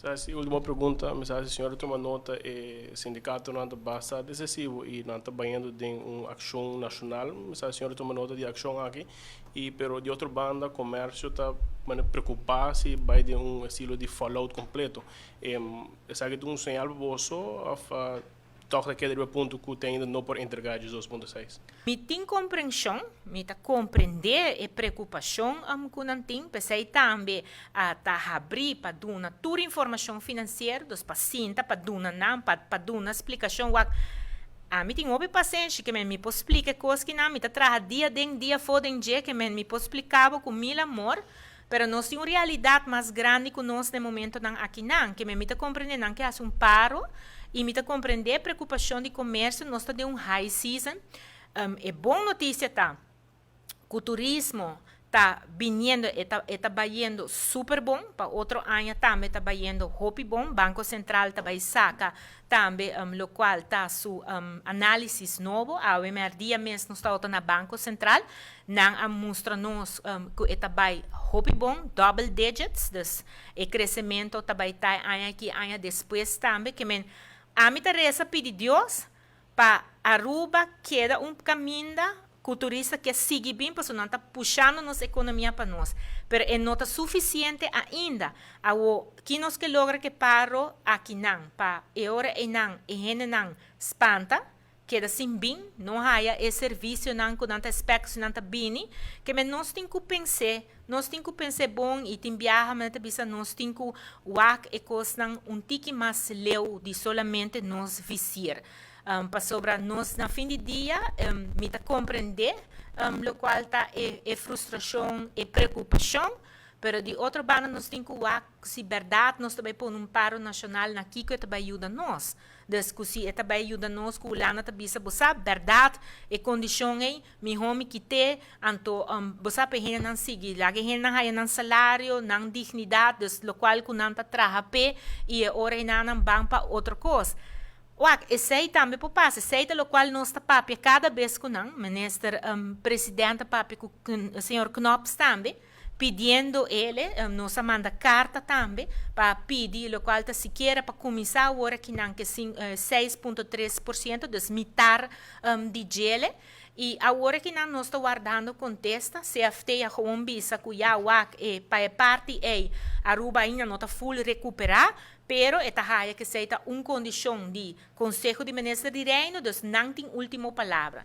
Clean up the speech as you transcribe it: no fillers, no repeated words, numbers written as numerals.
Sa último pregunta, mi sa señora tuma nota, e sindikatonan ta basta desisivo i nan ta bayendo den un akshon nashonal. Mi sa señora tuma nota di akshon aki i pero di otro banda komersio ta preokupá si bai den un estilo di fallout kompleto. Esaki ta un señal pa boso òf toch ta keda riba punto ku te ainda no por entregá 12.6? Mi tin komprenshon, mi ta komprendé e preokupashon ku nan tin, p'esei tambe ta habrí pa duna tur informashon finansiero, dus pa sinta, pa duna nan, pa duna splikashon. Wak, ami tin hopi pasenshi, ke men mi por splika e kos ki nan, mi ta traha dia den dia afó den dje, ke men mi por splika bo ku mil amor, pero nos tin un realidat mas grandi ku nos na e momentonan akinan, ke men mi ta komprendé nan ke hasi un paro i mi ta komprendé e preokupashon di komersio, nos ta den un high season. E bon notisia ta ku turismo ta biniendo, e ta bayendo super bon, pa otro aña tambe ta bayendo hopi bon. Banko Sentral ta bai saka tambe lokual ta su análisis nobo. Awe mèrdia mes nos tabata na Banko Sentral, nan a mustra nos ku e ta bai hopi bon, double digits, dus e kresementu ta bai ta aña aki, aña despues tambe, ke men ami ta resa pidi Dios pa Aruba keda un kaminda ku turista ke sigui bin, pasobra nan ta pushando nos ekonomia pa nos. Pero e no ta sufisiente ainda. Awo, ki nos ke logra ku e paro akinan, pa e ora einan e hendenan spanta, keda sin bin, no haya e servisionan ku nan ta expect si nan ta bini, ke men nos tin ku pens'é, nos tin ku pens'é bon i tin biaha men ta bisa nos tin ku wak e kosnan un tiki mas leu di solamente nos visier. Pasobra nos na fin di dia mi ta komprendé lokual ta e frustrashon, e preokupashon, pero di otro banda nos tin ku wak si bèrdat nos ta bai pone un paro nashonal, na kiko e ta bai yuda nos. Dus ku si e ta bai yuda nos ku Hulanda ta bisa, bo sa bèrdat e kondishon ei mihó mi kit'é, anto bo sa pa e hendenan sigui laga e hendenan haya nan salario, nan dignidat, dus lokual ku nan ta traha p'e i e ora einan nan ban pa otro kos. Wak, esei tambe por pasa. Esei ta lokual nos ta papia kada bes ku nan. Minister President ta papia ku señor Knops tambe, pidiendo ele, nos a manda karta tambe pa pidi lokual ta sikiera pa kuminsá awor akinan ke 6.3%, dus mitar di djele. I awor akinan nos ta wardando kontesta. CFT a gewoon bisa ku ya wak e pa e parti ei Aruba ainda no ta full rekuperá, pero e ta haya ku esei ta un kondishon di Konseho di Minister di Reino, dus nan tin último palabra.